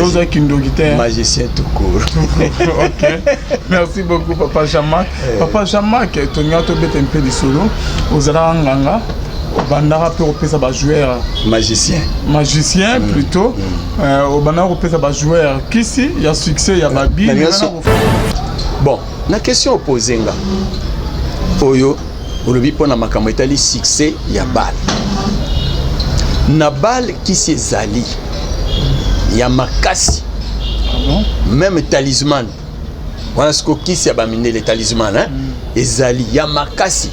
Toza kindoki te. Magicien tout court. Ok, merci beaucoup, papa Jean-Marc. Papa Jean-Marc, tolinga tobeta mpe lisolo. Ozalaka nganga, obandaka mpe kopesa bajoueur. Magicien. Magicien plutôt. Obandaka kopesa bajoueur kisi ya succès ya babi. Bon, na question opose nga oyo, olobi mpona makambo etali succès ya bale. Na bale, kisi ezali ya makasi. Ah bon? Même talisman wana, siko kisi ya bamindele, talisman, hein? Ezali ya makasi.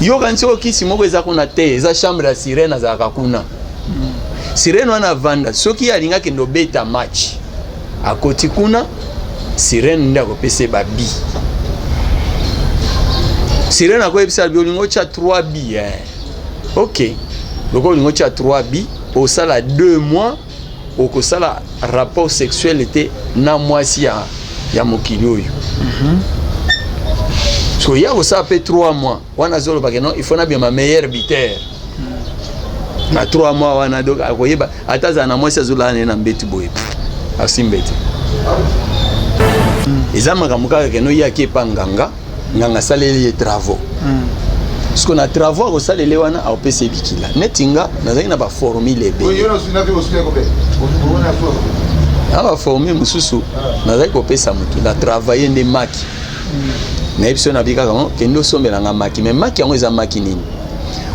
Yoka, soko kisi moko eza kuna te, eza chambre ya sirene. Azalaka kuna, sirene wana avanda. Soki alingi akende obeta match, akoti kuna, sirene nde akopesa ye babi. Sirene akoyebisa bi: "Olingi otya 3 buts, eh. Ok, lokola olingi otya 3 buts, osala 2 mois okosala rapport sexuel te na mwasi ya mokili oyo." So ya kosala mpe 3 mois wana, azolobaka: "Non, il faut nabima meilleur buteur na 3 mois wana." Donc akoyeba ata azala na mwasi, azolala naye na mbetu boye, asimbe te. Eza makambo kaka keno ye aki epa nganga, nganga asaleli ye travaux. Siko na travaux akosalela wana, akopesa ye bikila. Neti nga nazalaki na baformule ebele, na baformule mosusu nazalaki kopesa motu na travaille nde maki. Nayebi so nabi kaka kende osombelanga maki. Mais maki yango eza maki nini?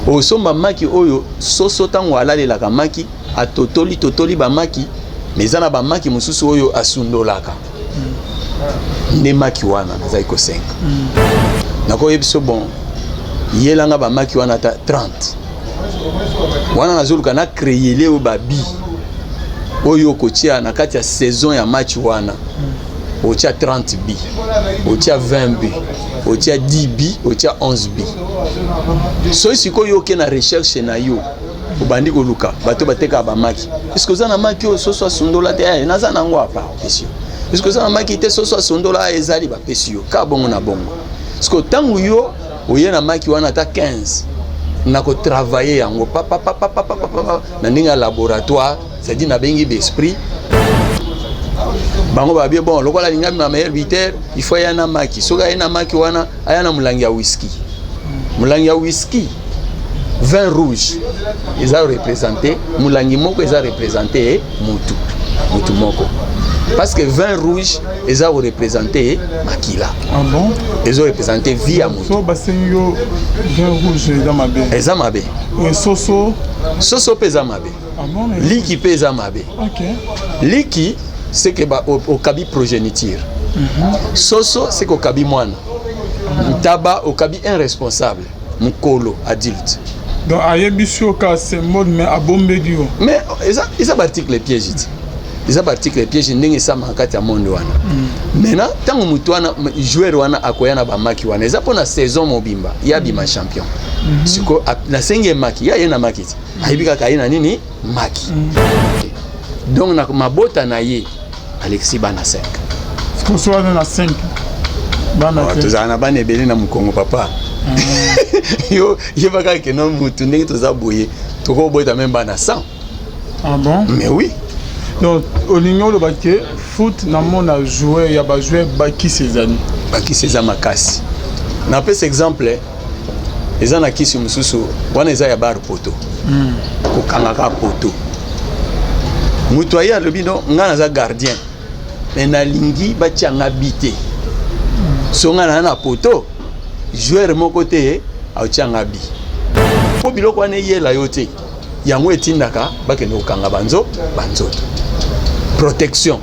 Osomba maki oyo soso ntango alalelaka maki, atotoli totoli bamaki. Mais eza na bamaki mosusu oyo asundolaka. Nde maki wana nazali kosenga. Nakoyebi so: "Bon, yelanga bamaki wana ata 30." Wana nazoluka na créer oyo babi oyo okotia na kati ya saison ya match wana. Otia 30 buts, otia 20 buts, otia 10 buts, otia 11 buts. Soki sikoyo oke na recherche na yo, obandi koluka bato batekaka bamaki: "Eske oza na maki oyo soso asundola te?" "Eh, naza nango." Apa apesi yo. "Eske oza na maki te soso asundola?" "Ezali." Bapesi yo ka bongo na bongo. Siko ntango yo oye na maki wana ata 15, na kotravaille yango papapapapapapa na ndenge ya laboratoire, c'est-à-dire nabengi baesprit bango babie: "Bon, lokola alingi abima meilleur buteur, il faut aya na maki." Soki aye na maki wana, aya na molangi ya whisky. Molangi ya whisky, vin rouge, eza représente molangi moko, eza représente mutu moko, parce que vin rouge eza koreprésente makila. Ah bon? Ezo représente vie ya mutu. So basengi yo vin rouge, eza mabe? Eza mabe. Soso? Soso mpe eza mabe. Ah bon? Liki mpe eza mabe. Liki, c'est que okabi progéniture. Soso, c'est que okabi mwana. Ntaba, okabi un responsable mokolo, adulte. Donc ayebisi yo ka symbole, mais abombeli yo. Mais eza baarticle piège ti, eza baarticle piège ndenge esamaka kati ya monde wana. Maintenant, ntango motu wana, joueur wana, akoya na bamaki wana, eza mpona saison mobimba ye abima champion. Sikoyo nasengi ye maki, ye aye na maki ti, ayebi kaka aye na nini, maki. Donc na mabota na ye alekisi bana 5. Koso wana na 5 bana te? Tozala na bana ebele na mokongo, papa. Yo yeba kaka keno mutu ndenge toza boye, tokobota même bana 100. Ah bon? Mais oui. Donc olingi oloba ke foot na mona joueur ya bajoueur, bakisi ezali? Bakisi eza makasi. Napesa exemple: eza na kisi mosusu wana, eza ya bar poto, kokangaka poto. Moto aye, alobi: "No, ngai naza gardien, mais nalingi batianga but te. So ngai naza na poto, joueur moko te aotianga but." Mpo biloko wana eyela yo te, yango etindaka bakende kokanga banzoto, protection.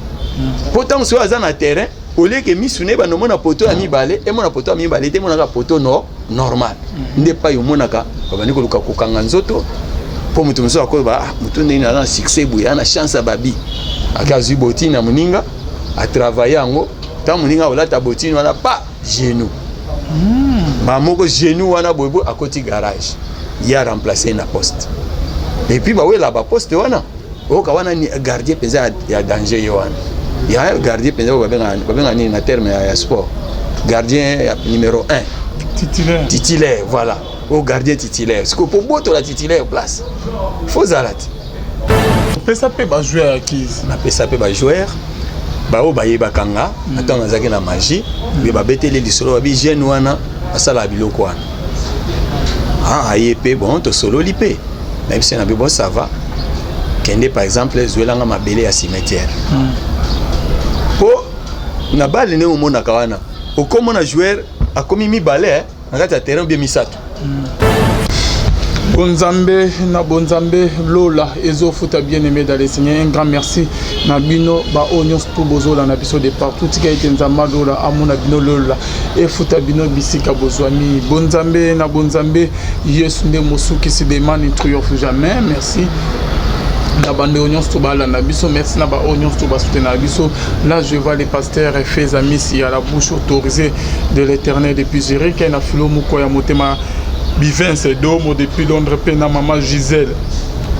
Mpo ntango soki aza na terrain, olieke misu ne bando omona poto ya mibale, emona poto ya mibale te, emonaka poto no normal. Nde epai omonaka babandi koluka kokanga nzoto, mpo moto mosusu akoyeba: "Ah, motu ndenge aza na succès boye, aza na chance ya babi." Ake, azwi botine ya moninga, atravaille yango. Ntango moninga akolata botine wana, pa genou bamoko, genou wana boyeboye, akoti garage, ye aremplace na poste. Et puis bawela baposte wana, oyoka wana ni gardien mpenza ya danger. Ye wana ya gardien mpenza oyo babenga nini na terme ya sport? Gardien ya numéro 1. Titulaire. Titulaire, voilà, oyo gardien titulaire. Sikoyo po botola titulaire place, faut ozala te. Opesa mpe bajoueur ya kisi? Napesa mpe bajoueur baoyo bayebaka nga na ntango nazalaki na magie, mpe babeteli lisolo, babi jeune wana asalaka biloko wana. Ah, aye mpe, bon, tosololi mpe, nayebisi na bi: "Bon, ça va, kende par exemple zwelanga mabele ya cimetière." Mpo na bale, ndenge omonaka wana, okomona joueur akomi mibale na kati ya terrain, bien misato. Bonzambe na bonzambe, lola ezofuta. Bien aimé dans le Seigneur, un grand merci na bino baoyo nyonso tu bozolanda biso de partout. Tika ete Nzambe alola amona bino, lola efuta bino bisika bozwami. Bonzambe na bonzambe, Yesu nde mosukisi, le ne triomphe jamais. Merci na bandeko nyonso to balanda biso, merci na baoyo nyonso to basoutenaka biso. Là, je vois les pasteurs Fez Amisi à la bouche autorisée de l'Éternel depuis Zurich, na filo moko ya motema Bivence Domo depuis Londres, mpe na mama Gisèle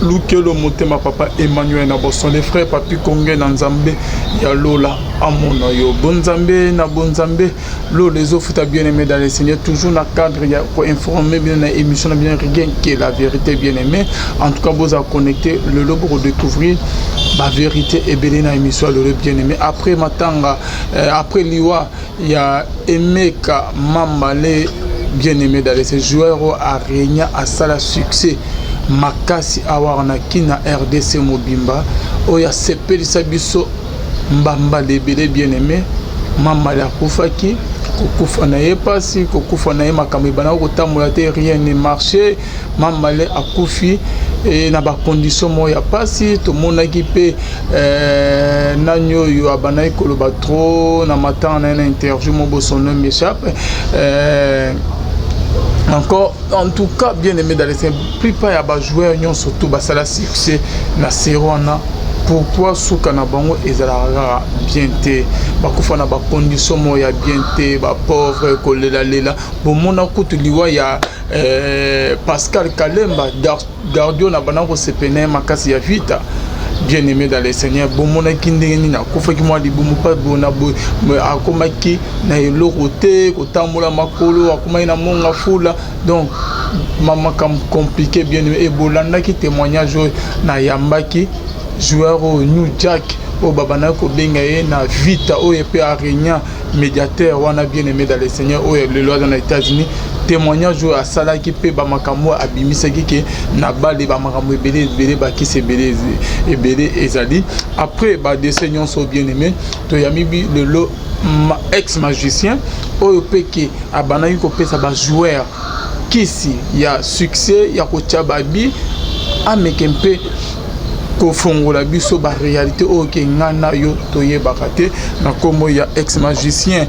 Lukelo motema, papa Emmanuel na Boston, les frères Papi Konge na Nzambe ya lola amona yo. Bonzambe na bonzambe, lola ezofuta. Bien aimé dans le Seigneur, toujours na cadre ya koinformer bien na émission na bien Rien que la vérité. Bien aimé, en tout cas boza connecté lelo, bokodécouvrir bavérité ebele na émission ya lelo. Bien aimé, après matanga, après liwa ya Emeka Mambale, bien aimé dans les joueur oyo arégna, asala succès makasi awa na kina RDC mobimba, oyo asepelisa biso mbambala ebele, bien aimé Mambala akufaki. Kokufa na ye mpasi, kokufa na ye makambo ebandaka kotambola te, rien ne marché. Mambale akufi na bacondition moko ya mpasi. Tomonaki mpe nani oyo abandaki koloba trop na matanga na ye na interview mo, son nom m'échappe encore. En tout cas, bien aimé dans les plupart ya bajoueur nyonso to basala succès na série wana, pourquoi suka na bango ezalaka kaka bien te? Bakufa na bacondition moko ya bien te, bapauvre, kolelalela. Bomona kutu liwa ya Pascal Kalemba, gardio na banda kosepena ye makasi ya Vita. Bien aimé dans le Seigneur, bomonaki ndenge nini akufaki, mwa libumu mpa bona boye, akomaki na eloko te, kotambola makolo, akomaki na monga fula, donc makambo compliqué. Bien aimé, ebolandaki témoignage oyo nayambaki joueur oyo New Jack, oyo babandaki kobenga ye na Vita, oyo mpe arégna médiateur wana. Bien aimé dans le Seigneur, oyo lelo aza na États-Unis, témoignage oyo asalaki mpe bamakambo oyo abimisaki ke na bale, bamakambo ebele ebele, bakisi ebele ebele ezali après badécès nyonso. Bien aimé, toyambi lelo ex magicien oyo mpe ke abandaki kopesa bajoueur kisi ya succès, ya kotia babi. Ameke mpe kofongola biso baréalité oyo ke ngai na yo toyebaka te, na nkombo ya ex magicien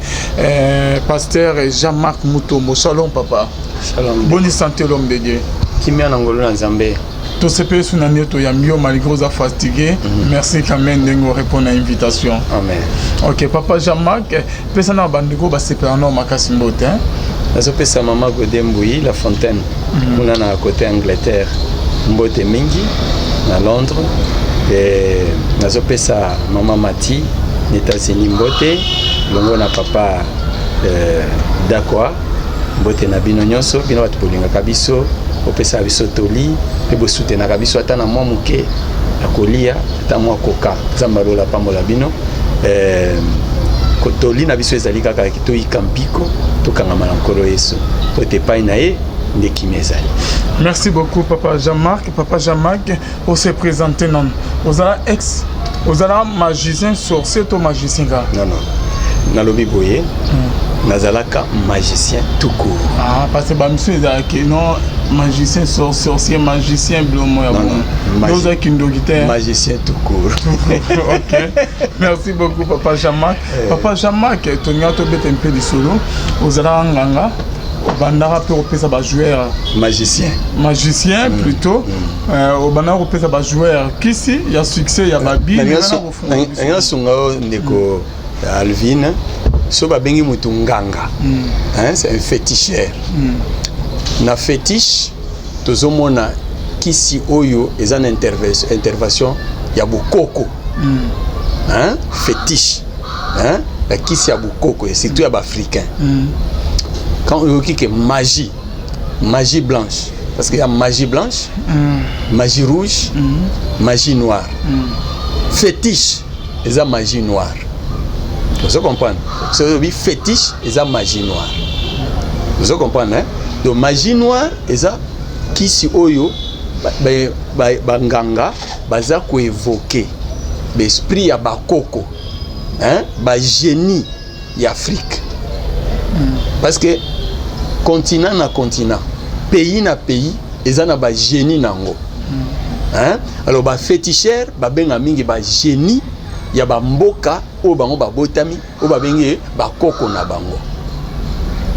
pasteur Jean-Marc Mutombo. Shalom, papa. Shalom. Boni santé, l'homme de Dieu? Kimia na ngolu na Nzambe. Tosepeli so na nde toyambi yo malgré oza fatigué. Merci quand même ndenge orépondre na invitation. Amen. Ok, papa Jean-Marc, pesa na bandeko basepela nao makasi mbote. Nazopesa mama Gode Mbui La Fontaine kuna na côté Angleterre mbote mingi, na Londres. E, nazopesa mama Mati na États-Unis mbote, longo na papa Dakwa. Mbote na bino nyonso, bino bato bolingaka biso, bopesaka biso toli mpe bosutenaka biso ata na mwa moke ya kolia, ata mwa koka. Nzambe alola pambola bino. Toli na biso ezali kaka toyika mpiko, tokangama na Nkolo Yesu, po ete epai na ye nde kimia ezali. Merci beaucoup, papa Jean-Marc. Papa Jean-Marc, ose présente nano. Ozala ex, ozala magicien sorcier to magicien kaka? Non, nalobi boye, nazalaka magicien tout court. Ah, parce que bamisu ezalaki non magicien sorcier, magicien bilomo ya bongo, ozalaki ndoki te? Magicien tout court. Ok, merci beaucoup, papa Jean-Marc. Papa Jean-Marc, tolinga tobeta mpe lisolo. Ozalaka nganga, obandaka mpe kopesa bajoueur Magicien. Magicien plutôt. Obandaka kopesa bajoueur kisi ya succès, ya babi. Nalinga nasunga yo, ndeko Alvin. So babengi motu nganga, hein, c'est un féticheur. Na fétiche, tozomona kisi oyo eza na intervention ya bokoko, hein? Fétiche, hein? Ya kisi ya bokoko, surtout ya baafricain. Quand oyoki ke magie, magie blanche, Parce que ya magie blanche, magie rouge, magie noire. Fétiche eza magie noire. Ozo comprendre? Soki olobi fétiche, eza magie noire. Ozo comprendre, hein? Donc magie noire eza kisi oyo banganga baza koévoquer baesprit ya bakoko, hein? Bagénie ya Afrique, parce que continent na continent, pays na pays eza na bagénie nango, hein? Alors baféticheur babenga mingi bagénie ya bamboka oyo bango babotami, oyo babengi bakoko na bango.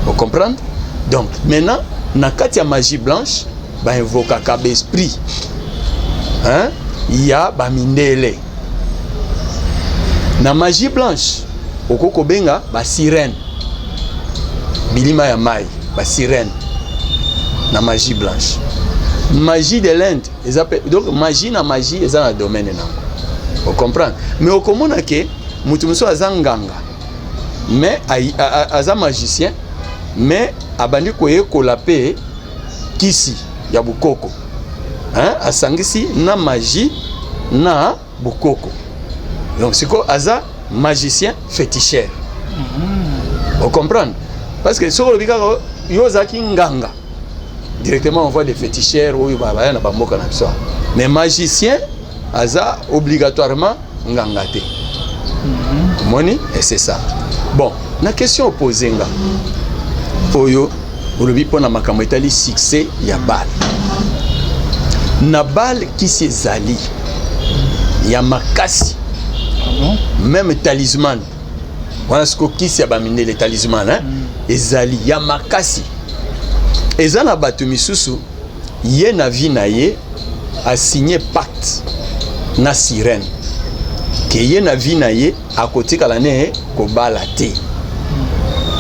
Ocomprendre? Donc maintenant, na kati ya magie blanche, bainvokaka baesprit, hein? Ya bamindele. Na magie blanche, okoki kobenga basirène, bilima ya mai, basirène na magie blanche. Magie de l'Inde eza pe. Donc magie na magie eza na domaine nango, ocomprendre? Mais okomona ke moto mosusu aza nganga, mais aza magicien, mais abandi koyekola mpe kisi ya bokoko, hein? Asangisi na magie na bokoko. Donc sikoyo aza magicien féticheur. Ocomprendre? Parce que soki olobi kaka yo ozalaki nganga, directement on voit des féticheurs oyo baya na bamboka na biso. Mais magicien aza obligatoirement nganga te. Omoni? Et c'est ça. Bon, na question opose nga oyo olobi mpo na makambo etali succès ya bale na bale, kisi ezali ya makasi. Ah bon? Même talisman wana, siko kisi ya bamindele, talisman, hein? Ezali ya makasi. Eza na bato misusu, ye na vie na ye asigné pacte na sirène ke ye na vie na ye akotikala ne kobala te.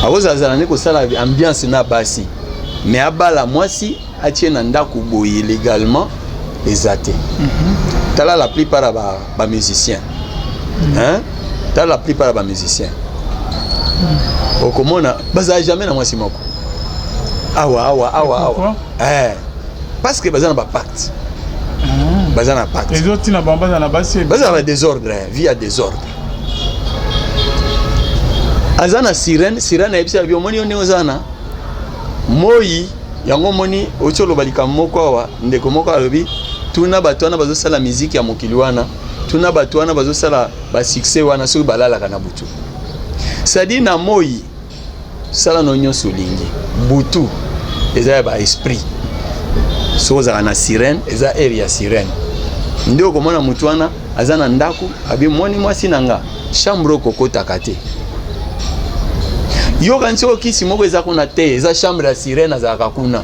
Akozalazala nde kosala ambiance na basi, mais abala mwasi atie na ndako boye légalement eza te. Tala la plupart ya bamusicien, hein? Tala la plupart ya bamusicien, okomona bazala jamais na mwasi moko awa awa awa awa. Pourquoi? Eh, parce que baza na bapacte, baza na pacte. Ezotina bango baza na basi ebele. Baza na badésordre, vie ya désordre. Aza na sirène. Sirène ayebisi abi: omoni yo ndenge oza na moi yango, omoni oti oloba likambo moko awa. Ndeko moko alobi: tuna bato wana bazosala miziki ya mokili wana, tuna bato wana bazosala basuccès wana soki balalaka na butu. C'est-à-dire na moi, sala no nyonso olingi, butu eza ya baesprit. Soki ozalaka na sirène, eza ere ya sirène nde okomona motu wana aza na ndako, abi: moni mwasi na nga, chambre okokotaka te. Yoka, nti okisi moko eza kuna te, eza chambre ya sirène. Azalaka kuna,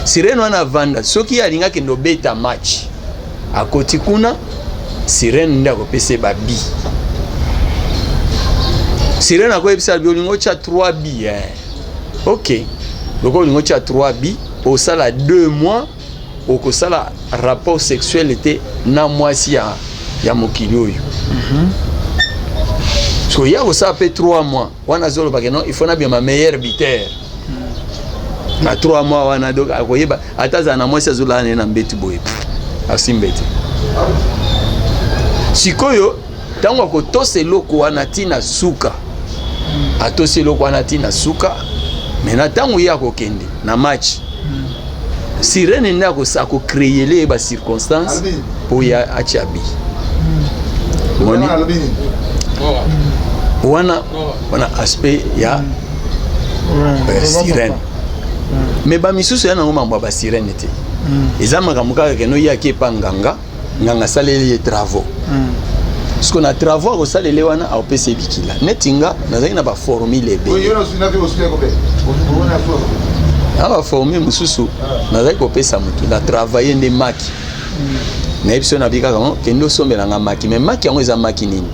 sirène wana avanda. Soki alingi akende obeta match, akoti kuna, sirène nde akopesa ye babi. Sirène akoyebisa bi: olingi otya 3 bi, eh. Ok, lokola olingi otya 3 bi, osala 2 mois okosala rapport sexuel te na mwasi ya mokili oyo. So ya kosala mpe 3 mois wana, azolobaka: non, il faut nabima meilleur buteur na 3 mois wana. Donc akoyeba ata azala na mwasi, azolala naye na mbeti boye, asimba te. Sikoyo ntango akotosa eloko wana ntina suka, atosi eloko wana ntina suka. Me na ntango ye akokende na match, sirène nde akocréer ye bacirconstance mpo ye atia bi. Moni wana, wana aspect ya sirène. Mais bamisusu ya nango mambo ya basirène te. Eza makambo kaka keno ye aki epa nganga, nganga asaleli ye travaux. Siko na travaux akosalela wana, akopesa ye bikila. Neti nga nazalaki na baformule ebele, na baformule mosusu nazalaki kopesa motu na travaille nde maki. Nayebi so nabi kaka: kende osombelanga maki. Mais maki yango eza maki nini?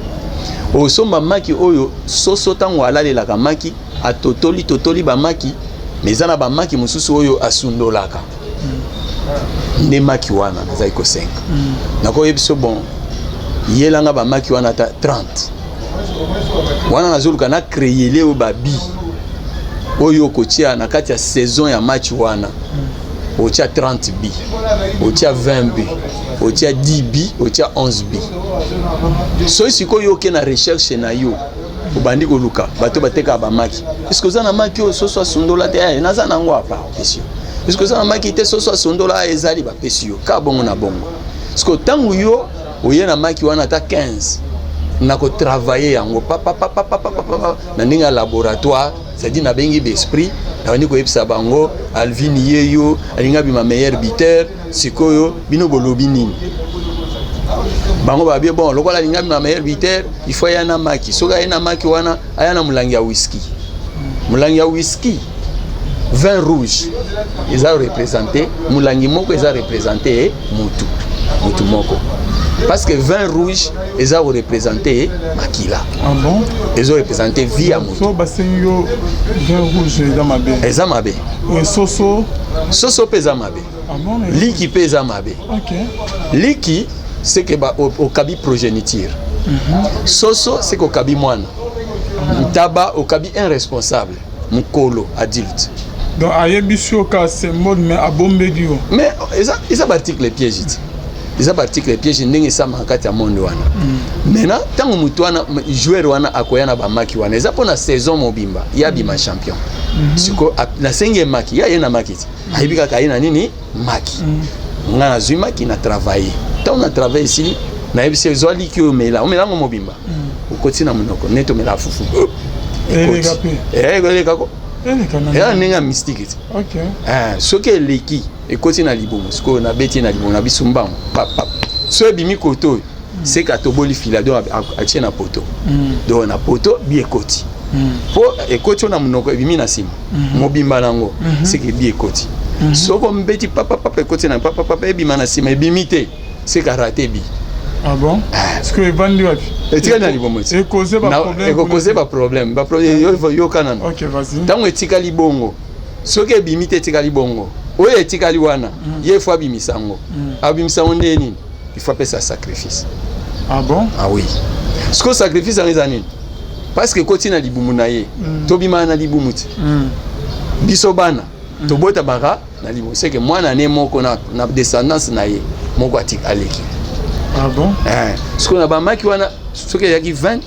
Osomba maki oyo soso ntango alalelaka maki, atotoli totoli bamaki. Mais eza na bamaki mosusu oyo asundolaka nde maki wana nazali kosenga. Nakoyebi so: bon, yelanga bamaki wana ata 30 wana, nazoluka na créer oyo babi oyo okotia na kati ya saison ya match wana. Otia 30 bi, otia 20 bi, otia 10 bi, otia 11 bi. Soki sikoyo oke na recherche na yo, obandi koluka bato batekaka bamaki, eske oza na maki oyo soso asundola te? Eh, naza nango apa, apesi yo. Eske oza na maki te soso asundola? Ezali, bapesi yo ka bongo na bongo. Siko ntango yo oye na maki wana ata 15, na kotravaille yango papapapapapapa na ndenge ya laboratoire, c'est-à-dire nabengi baesprit, nabandi koyebisa bango: Alvin ye yo alingi abima meilleur buteur, sikoyo bino bolobi nini? Bango babie: bon, lokola alingi abima meilleur buteur, il faut aya na maki. Soki aye na maki wana, aya na molangi ya whisky. Molangi ya whisky, vin rouge, eza représente molangi moko, eza représente mutu moko, parce que vin rouge eza koreprésente makila. Ah bon? Ezo représente vie ya motu. So basengi yo vin rouge, eza mabe? Eza mabe. Soso? Soso mpe eza mabe. Ah bon? Liki mpe eza mabe. Liki, c'est que okabi progéniture. Soso, c'est que okabi mwana. Ntaba, okabi un responsable mokolo, adulte. Donc ayebisi yo ka symbole, mais abombeli yo. Mais eza baarticle piège ti, eza baarticle piège ndenge esamaka kati ya monde wana. Maintenant, ntango motu wana, joueur wana, akoya na bamaki wana, eza mpona saison mobimba ye abima champion. Sikoyo nasengi ye maki, ye aye na maki ti, ayebi kaka aye na nini, maki. Nga nazwi maki, na travaille. Ntango na travaille esili, nayebisi: ezwa liki oyo, omela, omela yango mobimba, okoti na monoko neti omela fufu. Eleka mpe? Elekako. Eleka na Eza ndenge ya mystique ti. Soki eleki, ekoti na libumu, sikoyo nabeti na libumu na biso mbango papap. So ebimi koto oyo, seka atoboli fila, donc atie na poto. Donc na poto bi ekoti, mpo ekoti oyo na monoko, ebimi na nsima mobimba nango, seke bi ekoti. Soki ombeti papapapa, ekoti na papapapa, ebima na nsima, ebimi te, seke raté bi. Ah bon? Parce que evandi wapi? Etikali na libumu ti. Ekoze baproblème? Ekokoze baproblème, yoka nano. Ok, vas-y. Ntango etikali bongo, soki ebimi te, etikali bongo, oyo etikali wana, ye faut abimisa yango. Abimisa yango nde nini? Il faut apesa sacrifice. Ah bon? Ah oui. Sikoyo sacrifice yango eza nini? Parce que ekoti na libumu na ye, tobimaka na libumu ti. Biso bana tobotamaka na libumu, seke mwana ne moko na descendance na ye moko aleki. Ah bon? Eh, sikoyo na bamaki wana, soki eyaki 20,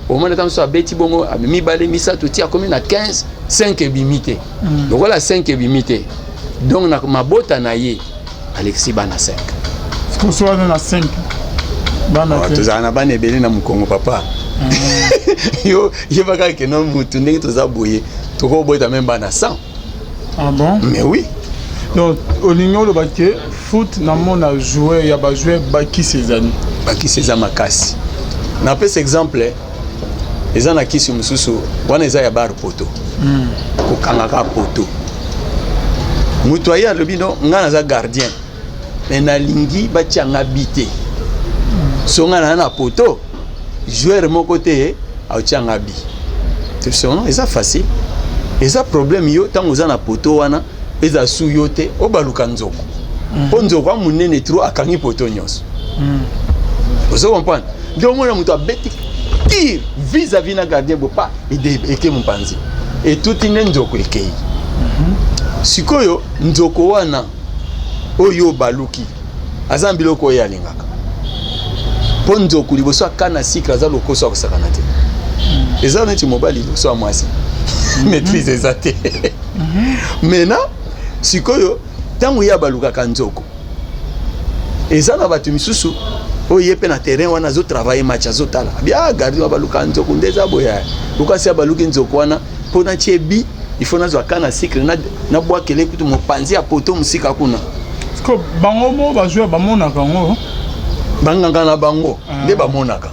omona ata mosusu abeti bongo mibale, misato, ti akomi na 15, 5 ebimi te. Lokola 5 ebimi te, donc na mabota na ye alekisi bana 5. Koso wana na 5 bana te? Tozala na bana ebele na mokongo, papa. Yo yebaka keno mutu ndenge toza boye, tokobota même bana 100. Ah bon? Mais oui. Donc olingi oloba ke foot na mona joueur ya bajoueur, bakisi ezali? Bakisi eza makasi. Napesa exemple, eza na kisi mosusu wana, eza ya bar poto. Kokangaka poto, moto aye, alobi: no, ngai naza gardien, mais nalingi batianga bi te. So ngai naza na poto, joueur moko te aotianga bi te. Sono eza facile, eza problème. Yo ntango oza na poto wana, eza su yo te, obaluka nzoko, mpo nzoko amonene trop, akangi poto nyonso. Ozo comprendre? Nde omona moto abeti tir vis-à-vis na gardien, bo pa eke mopanzi, etuti nde nzoko ekei. Sikoyo nzoko wana oyo baluki, aza na biloko oyo alingaka, mpo nzoku liboso akana sikre, aza lokoso akosakana te. Eza neti mobali liboso ya mwasi, maîtrise eza te. Maintenant sikoyo, ntango ye abalukaka nzoko, eza na bato misusu oyo ye mpe na terrain wana azotravaille match, azotala abi: ah, gardien abaluka nzoko nde eza boye. Lokasi abaluki nzoko wana mpo natie bi, il faut nazwa kana cycle, nabwakele kutu mopanzi ya poto mosika kuna. Parce bango mo bajoueur bamonaka yango? Banganga na bango nde bamonaka.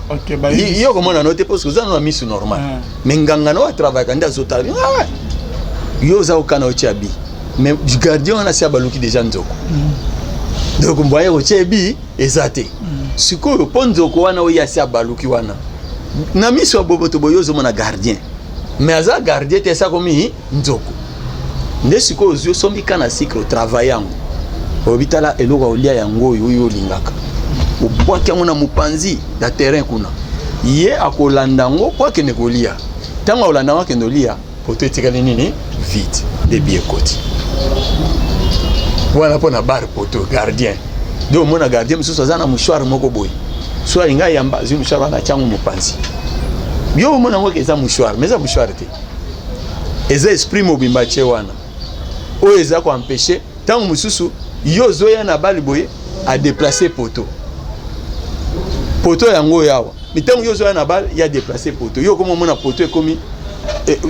Yo komona no te, parce que oza na misu normal. Mais nganga na oyo atravaillaka nde azotala: ah, yo oza kokana otia bi, mais gardien wana si abaluki déjà nzoko. Donc moyen kotia bi eza te. Sikoyo mpo nzoko wana oyo asi abaluki wana, na miso ya boboto boye ozomona gardien, mais aza gardien te, esi akomi nzoko. Nde sikoyo ozwi, osombi kana cycle, otravaille yango, oyebi: tala eloko ya kolia yango oyo, oyo olingaka, obwaki yango na mopanzi ya terrain kuna. Ye akolanda yango mpo akende kolia. Ntango akolanda yango, akende kolia, poto etikali nini? Vide. Nde bi ekoti. Wana mpo na bar poto gardien. Donc omona gardien mosusu aza na mouchoir moko boye, so alingi ayamba, azwi mouchoir wana, atyango mopanzi. Yo omona yango eza mouchoir, mais eza mouchoir te, eza esprit mobimba tie wana oyo eza koempêcher. Ntango mosusu yo ozoya na bale boye, adéplacer poteau, poteau yango oyo awa. Mais ntango yo ozoya na bale, ya déplacer poteau, yo okoma omona poteau ekomi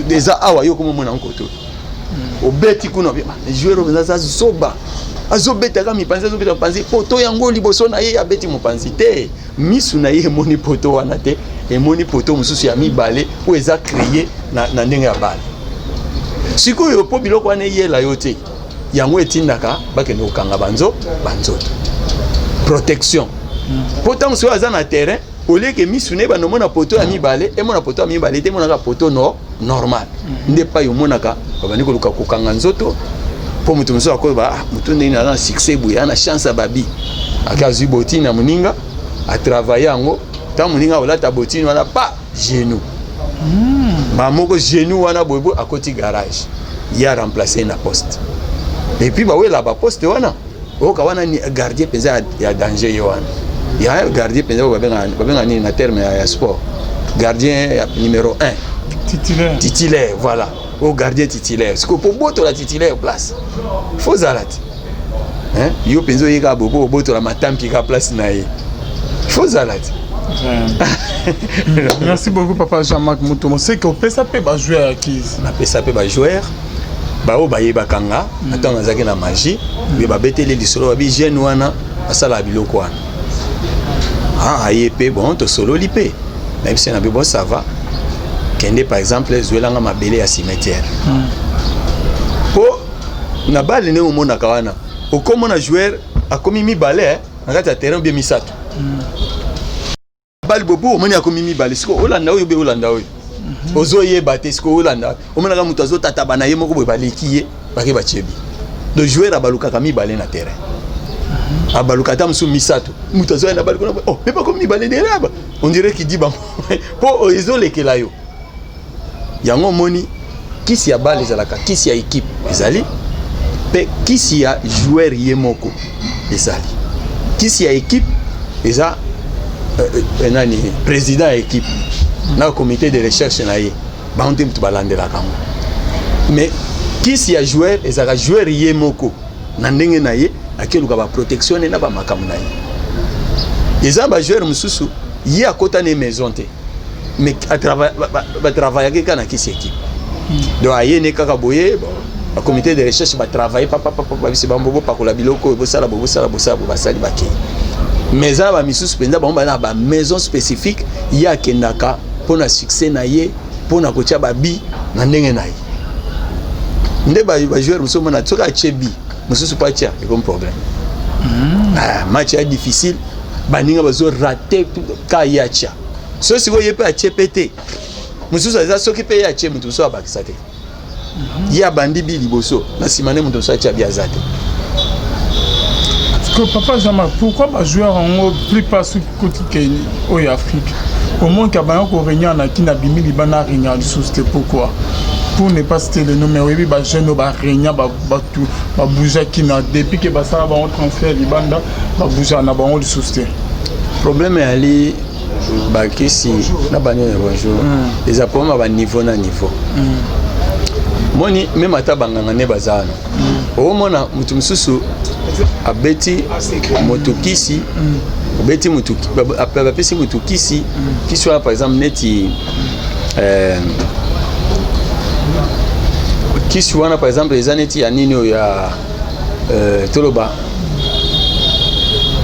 eza awa, yo okoma omona yango koto obeti kuna. Joueur oyo aza zoba, azobetaka mipanzi, azobeta mopanzi, poteau yango liboso na ye, abeti mopanzi te. Misu na ye emoni poteau wana te, emoni poteau mosusu ya mibale oyo eza créé na ndenge ya bale. Sikoyo mpo biloko wana eyela yo te, yango etindaka bakende kokanga banzoto, protection, mpo ntango soki aza na terrain, olieke misu na ye banda omona poteau ya mibale, emona poteau ya mibale te, emonaka poteau no normal. Nde epai omonaka babandi koluka kokanga nzoto, mpo moto mosusu akoyeba: ah, moto ndenge aza na succès boye, aza na chance ya babi, ake azwi bottine na moninga, atravailler yango. Ntango moninga akolata bottine wana, pa genou bamoko, genou wana boyeboye, akoti garage, ye aremplacer na poste. Et puis bawela baposte wana, oyoka wana gardien mpenza ya danger, ye wana ya gardien mpenza oyo babenga nini na terme ya sport? Gardien ya numéro 1. Titulaire. Titulaire, voilà, oyo gardien titulaire. Sikoyo po botola titulaire place, fo ozala te. Hein? Yo mpenza oyeka boye po obotola matampi ka place na ye, fo ozala te. Merci beaucoup, papa Jean-Marc Mutomo. C'est que opesa mpe bajoueur ya kisi? Napesa mpe bajoueur baoyo bayebaka nga na ntango nazalaki na magie, mpe babeteli lisolo, babi jeune wana asalaka biloko wana. Ah, aye mpe, bon, tosololi mpe, nayebisi na bi: bon, ça va, kende par exemple zwelanga mabele ya cimetière. Mpo na bale, ndenge omonaka wana, okomona joueur akomi mibale na kati ya terrain, obie misato bali bobu, omoni akomi mibale. Siko olanda oyo, obe olanda oyo, ozoyeba te. Siko olanda, omonaka moto azotataba na ye moko boye, baleki ye, bake batiebi. Donc joueur abalukaka mibale na terrain, abaluka ata mosusu misato. Moto azoya na bali kuna, oh, me bakomi mibale derrière, on dirait kidi bango mpo ezolekela yo. Yango omoni kisi ya bale ezalaka kisi ya équipe, ezali mpe kisi ya joueur ye moko. Ezali kisi ya équipe, eza nani, président ya équipe na comité de recherche na ye, bango te moto balandelaka yango. Mais kisi ya joueur ezalaka joueur ye moko na ndenge na ye, akeluka baprotection ne na bamakambo na ye. Eza bajoueur mosusu, ye akota na maison te, mais batravaillaki kaka na kisi équipe. Donc aye ne kaka boye, bacomité de recherche batravaille papapapa, babisi bango: bopakola biloko oyo, bosala bo, bosala, bosala bo, basali, bakei. Mais eza na bamisusu mpenza, bango baza na bamaison spécifique, ye akendaka mpo na succès na ye, mpo na kotia babi na ndenge na ye. Nde bajoueur mosusu omona soki atie bi mosusu mpo atia, ekomi problème. Ah, match ya difficile, baninga bazorater ka ye atia. So sikoyo ye mpe atie mpe te, mosusu aza, soki mpe ye atie, moto mosusu abakisa te. Ye abandi bi liboso, na nsima nde moto mosusu atia bi, aza te. Que papa Jean-Marc, pourquoi bajoueur yango plupart soki koti ke oyo Afrique, omonki abanga koréunion na kini, abimi libanda, réunion lisusu te? Pourquoi? Pour ne pas citer le nom, mais oyebi bajeune oyo baréunion, bato babougeaki na depuis ke basala bango transfert libanda, babougeaka na bango lisusu te. Problème eyali bakisi na banini, bonjour, eza problème ya baniveau na niveau. Moni, même ata banganga nde baza wana, okomona moto mosusu abeti moto kisi, obeti motu, bapesi motu kisi. Kisi wana par exemple neti kisi wana par exemple eza neti ya nini oyo ya toloba,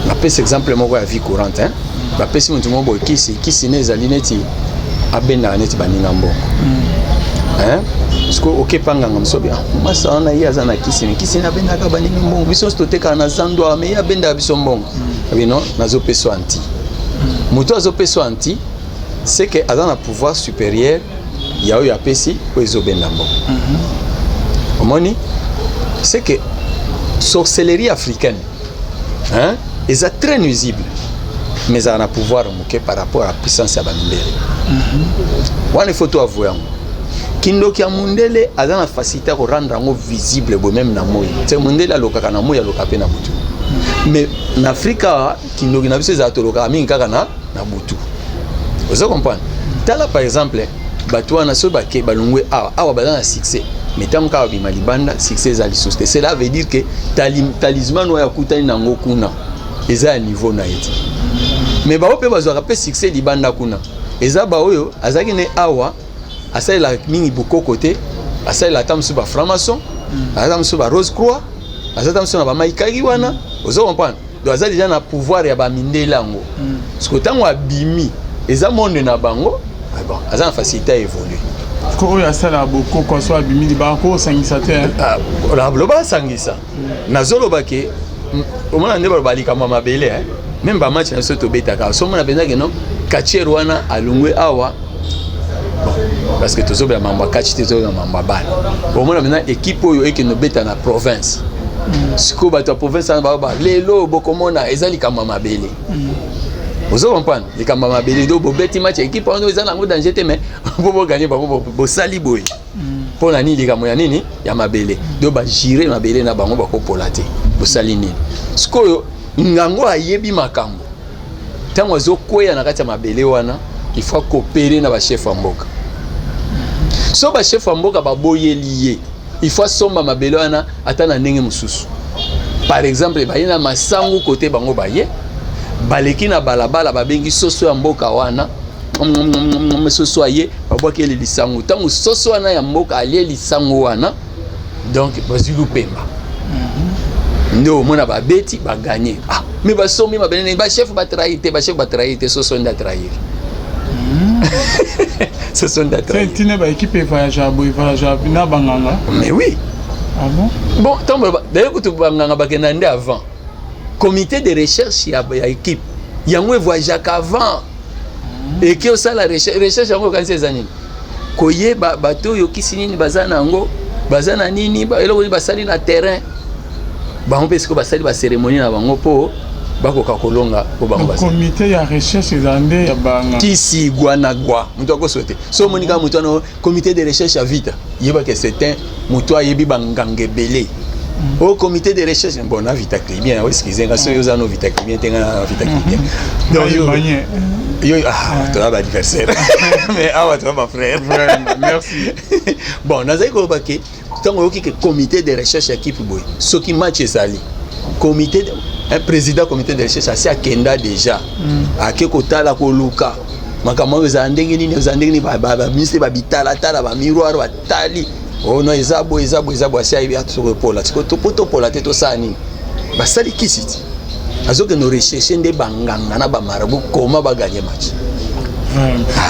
napesi exemple moko ya vie courante, hein? Bapesi motu moko boye kisi, kisi ne ezali neti abendaka neti baninga mbongo, hein? Parce que okepa nganga mosusu obi: ah, masa wana ye aza na kisi, me kisi nabendaka baninga mbongo, biso nyonso totekaka na zando awa, me ye abendaka biso mbongo. Abi non, nazopesa anti moto, azopesa anti, c'est que aza na pouvoir supérieur ya oyo apesi, oyo ezobenda mbongo. Omoni, c'est que sorcellerie africaine, hein, eza très nuisible, mais ezala na pouvoir moke par rapport à puissance ya bamindele wana. Il faut to avouer yango. Kindoki ya mundele aza na facilité ya korendre yango visible boye même na moi. Te, mundele alokaka na moi, aloka mpe na butu. Mais na Afrika awa, kindoki na biso ezala tolokaka mingi kaka na butu. Ozo comprendre? Tala par exemple bato wana, soki bake balongwe awa, awa baza na succès, mais ntango kaka babima libanda, succès eza lisusu te. Cela veut dire que talisman oyo akutani nango kuna eza ya niveau na ye te. Mais bao mpe bazwaka mpe succès libanda kuna, eza baoyo azalaki ne awa, asalelaka mingi bokoko te, asalela ata mosusu bafranc-maçon, aza mosusu ba rose croix, aza ata mosusu na bamaikaki wana. Ozo comprendre? Donc aza déjà na pouvoir ya bamindele yango. Parce que ntango abimi, eza monde na bango. Ah bon, aza na facilité à évoluer. Ko oyo asalaka bokoko, so abimi libaka, ko osangisa te, hein? Ah, loba asangisa. Nazoloba ke omona nde baloba likambo ya mabele, hein? Même bamatch na biso tobetaka, so omona mpenza ke non, catcheur wana alongwe awa. Bon, parce que tozobela mambo ya catch te, tozobela mambo ya bale. Omona mpenza équipe oyo ekende obeta na province. Sikoyo bato ya province wana baloba lelo bokomona eza likambo ya mabele. Ozo comprendre? Likambo ya mabele. Do bobeti match ya équipe wana eza nango danger te, mais po boganye bango, bosali boye mpo na nini? Likambo ya nini? Ya mabele. Do bagire mabele na bango, bakopola te. Bosali nini sikoyo? Ngango ayebi makambo. Ntango azokweya na kati ya mabele wana, il faut akopere na bachef ya mboka. So bachef ya mboka baboyeli ye, il faut asomba mabele wana ata na ndenge mosusu. Par exemple, baye na masangu kote bango, baye baleki na balabala, babengi soso ya mboka wana, soso aye, babwakeli lisango. Ntango soso wana ya mboka alie lisango wana, donc bazwi lupemba. Nde omona babeti, baganye. Ah, mais basombi mabele ndenge bachef batrahir te? Bachef batrahir te, soso nde atrahir, soso nde atrahir. Ntina baéquipe evoyage boye, evoyage na banganga? Mais oui. Ah bon? Bon, ntango d'ailleurs kutu banganga bakenda nde avant. Comité de recherche ya équipe yango evoyageaka avant, eke osala recherche. Recherche yango okanisi eza nini? Koyeba bato oyo kisi nini baza na yango, baza na nini, eloko nini basali na terrain. Bango mpe sikoyo basali bacérémonie na bango mpo bakoka kolonga, mpo bango basali. Comité ya recherche eza nde ya banganga? Kisi gwa na gwa, moto akoso te. So omoni kaka moto wana, comité de recherche ya Vita, yebaka c'est un moto ayebi banganga ebele. Au comité de recherche, bon, na Vita Clubien, excuse nga, soki oza no Vita Clubien te, nga na Vita Clubien. Donc yo, ah, toza baadversaire, mais awa toza bafrère. Vraiment, merci. Bon, nazali koloba ke ntango oyoki ke comité de recherche ya équipe boye, soki match ezali, comité un président comité de recherche asi akenda déjà, ake kotala, koluka makambo oyo ezala ndenge nini, ezala ndenge nini. Baministre babitalatala, bamiroir, batali ono eza boye, eza boye, eza boye. Asi ayebi soki epola. Sikoyo po topola te, tosala nini? Basali kisi ti azokende recherche nde banganga na bamarabout koma baganye match.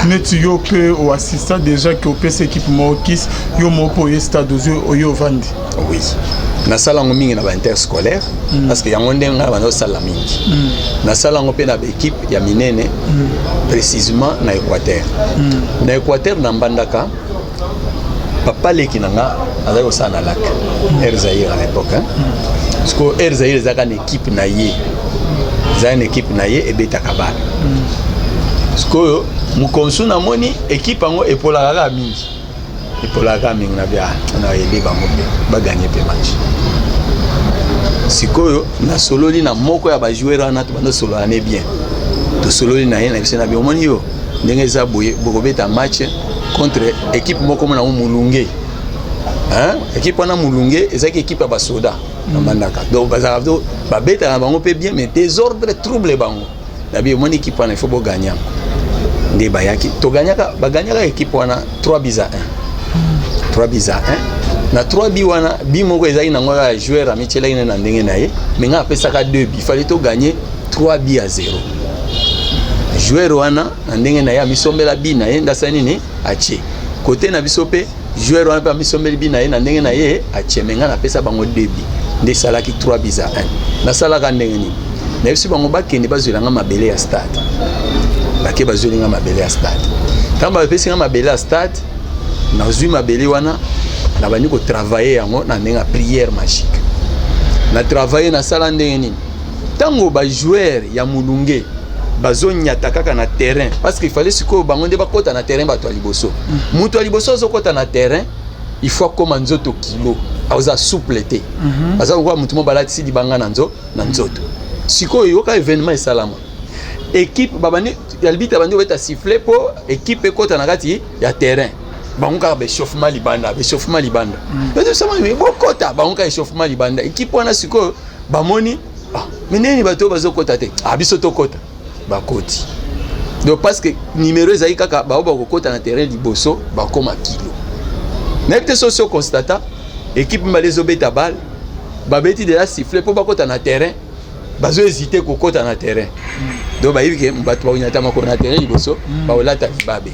Neti yo mpe oassista déjà ke opesa équipe moko kisi, yo moko mpe oye stade, ozwi oye ovandi? Oui, nasala yango mingi na bainterscolaire, parce que yango nde ngai banda osala mingi. Nasala yango mpe na baéquipe ya minene, précisément na Équateur. Na Équateur, na Mbandaka, papa leki na nga azali kosala na Lac Air Zaire à l'époque, hein? Parce que Air Zaire ezalaka na équipe na ye, ezalaki na équipe na ye ebetaka bale. Sikoyo mokonsu namoni équipe yango epolaka kaka mingi, epolaka kaka mingi. Na bia nayebi bango mpe baganye mpe match. Sikoyo nasololi na moko ya bajoueur wana, tobanda osolola ne bien, tosololi na ye na biso na bi omoni yo ndenge eza boye, bokobeta match contre équipe moko mona yango Molunge, hein? Équipe wana Molunge ezalaki équipe ya basoda na Mbandaka. Donc bazalaka, babetaka na bango mpe bien, mais désordre, trouble. Bango na bi omoni équipe wana, il faut boganya yango. Nde bayaki, toganyaka, baganyaka équipe wana 3 buts à 1, 3 buts à 1. Na 3 buts wana, but moko ezalaki nango kaka joueur amitielaki na ndenge na ye, mais ngai apesaka 2 buts. Fallait toganye 3 buts à 0. Joueur wana na ndenge na ye amisombela but na ye, ndasala nini, atie kote na biso. Mpe joueur wana mpe amisombeli but na ye na ndenge na ye, atie. Mais ngai napesa bango 2 buts, nde esalaki 3 buts à 1. Nasalaka ndenge nini? Nayebisi bango bakende bazwelanga mabele ya stade. Bake, bazweli nga mabele ya stade. Ntango bapesi nga mabele ya stade, nazwi mabele wana, nabandi kotravaille yango na ndenge ya prière magique. Na travaille, nasala ndenge nini? Ntango bajoueur ya Molunge Bazonyata kaka na terrain parce qu'il fallait sikoyo bango nde bakɔta na terrain, bato ya liboso. Moto ya liboso azokɔta na terrain, il faut akóma nzoto kilo, aza souple te, aza lokola motu mo balatisi libanga na nzoto. Sikoyo yoka, événement esalama, équipe babandi, arbitre abandi kobeta sifflet mpo équipe ekɔta na kati ya terrain. Bango kaka baéchauffement libanda, baéchauffement libanda, bokɔta, bango kaka échauffement libanda. Équipe wana sikoyo bamoni: "Ah, mais nini, bato oyo bazokɔta te? Ah, biso tokɔta." Bakoti. Donc parce que numéro ezali kaka bao bakokɔta na terrain liboso, bakóma kilo. Nayebi te soki oconstater, équipe mibale ezobeta balle, babeti déjà sifflet mpo bakɔta na terrain, bazohésiter kokɔta na terrain. Donc bayebi ke bato bakonyata makolo na terrain liboso, bakolata libabe.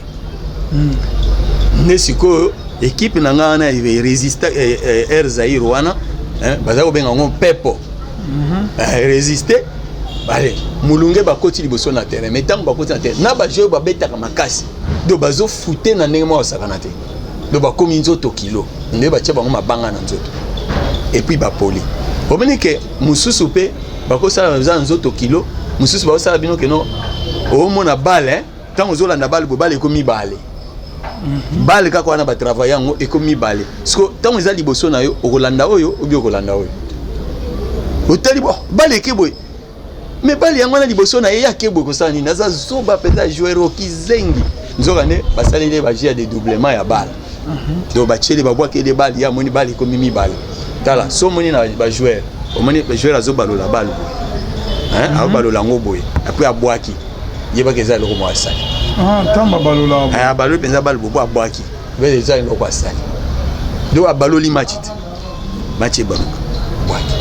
Nde sikoyo équipe na ngai wana résiste, Air Zaire wana, baza kobenga yango Mpepo, résiste. Ale molunge, bakoti liboso na terrain. Mais ntango bakoti na terrain, na bajoueur babetaka makasi, donc bazofute na ndenge moko basakana te. Donc bakomi nzoto kilo, nde batia bango mabanga na nzoto et puis bapoli. Omoni ke mosusu mpe bakosala, baza na nzoto kilo. Mosusu bakosala bino keno omona balle, ntango ozolanda balle boye, balle ekomi mibale, balle kaka wana batravaille yango, ekomi mibale. Siko ntango eza liboso na yo, okolanda oyo obi okolanda oyo otali bo balle eke boye, mais balle yango wana liboso na ye, yake boye, kosala nini? Aza zoba mpenza, joueur okizengi. Nzoka nde basaleli bajeu ya dédoublement ya balle. Donc batieli, babwakeli balle, ye amoni balle ekomi mibale. Tala, so omoni na bajoueur, omoni bajoueur azobalola balle boye, azobalola yango boye, après abwaki, yebaki eza eloko moko asali. Ntango babalola? Abaloli mpenza balle bobo, abwaki, eza eloko asali. Donc abaloli match te, match ebaluka, bwaki.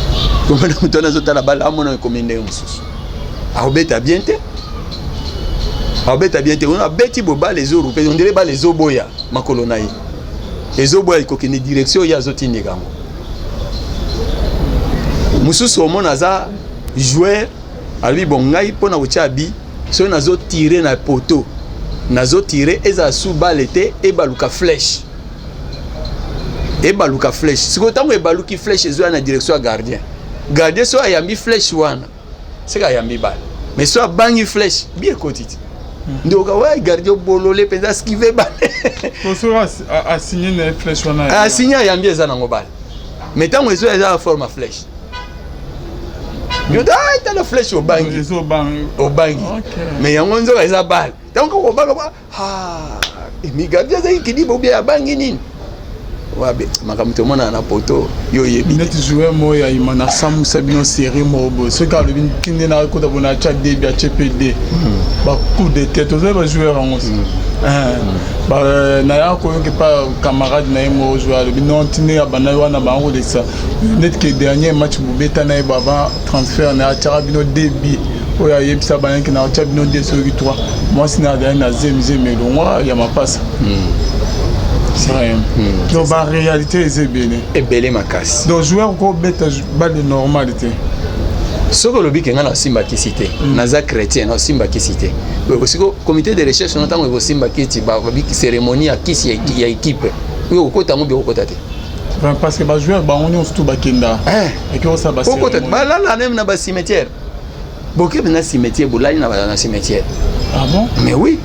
Komona moto wana azotala balle, amona ekomi ndenge mosusu, akobeta bien te, akobeta bien te. Abeti boye, balle ezorouler, on dirait balle ezoboya makolo na ye, ezoboya ekokende direction oyo azotindika yango. Mosusu omona aza joueur, alobi: "Bon, ngai mpona kotia but, soki nazotire na poteau, nazotire, ezala su balle te, ebaluka flèche, ebaluka flèche." Sikoyo ntango ebaluki flèche, ezoya na direction ya gardien. Gardien soki ayambi flèche wana, seke ayambi balle. Mais so abangi flèche, but ekoti te. Ndoka wa gardien bolole mpenza, esquive balle. Soki asigné na flèche wana? Asigné, ayambi, eza nango balle. Mais ntango ezoya, eza na forme ya flèche. Yo tala flèche, obangi, obangi, mais yango nzoka eza balle. Ntango kaka obanga, emi gardien azaki kidiba obia abangi nini, wabe makambo tomonana na poto, yo oyebi. Neti joueur moko ya ima na samwisa bino série moko boye, soki alobi ntinde na akota boye, na atya debi, atye mpe de bacoup de tête. Ozali bajoueur yango naya koyoka epa camarade na ye moko joueur, alobi non, ntinde ya banda wana bango kolekisa neti ke dernier match bobeta na ye avant transfert na ye, atiaka bino debi oyo, ayebisa banaki na atya bino de soki 3 mwasi na azali na zemizemi elongwa ya mapasa. Donc baréalité eza ebele. Ebele makasi. Donc joueur kobeta balle normal te. Soki olobi ke ngai nasimba kisi te, naza chrétien, nasimba kisi te, siko comité de recherche no, ntango ekosimba kisi, babi cérémonie ya kisi ya équipe oyo, okota yango bi okota te. Parce que bajoueur bango nyonso tu bakenda. Ekosala balala même na bacimetière, boke mpenza cimetière, bolali na cimetière. Ah bon? Mais oui,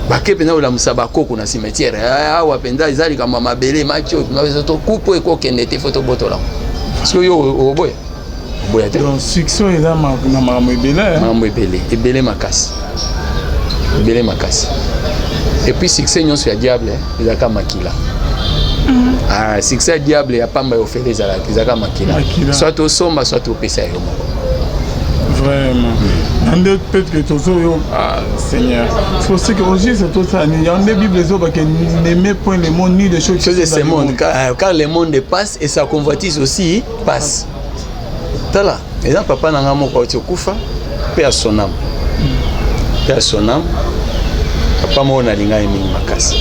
bake mpenza kolamusa bakoko na cimetière. Awa mpenza eza likambo ya mabele, match oyo tokupe, ekokende te, faut tobotola. Soki yo oboya, oboya te. Donc succès eza na makambo ebele. Makambo ebele, ebele makasi, ebele makasi. Et puis succès nyonso ya diable ezalaka makila. Ah, succès ya diable ya pamba ya ofele ezalaka, ezalaka makila. Soit osomba, soit opesa yo moko. Vraiment, nde peut-être que tozoyo, ah Seigneur, c'est aussi que au juste tosala nini? Yango nde Bible ezobake: "N'aimez point le monde ni les choses choses de ce monde, car le monde passe et sa convoitise aussi passe." Tala, eza papa na nga moko auti okufa mpe ya sonam, mpe ya sonam. Papa moko nalinga ye mingi makasi,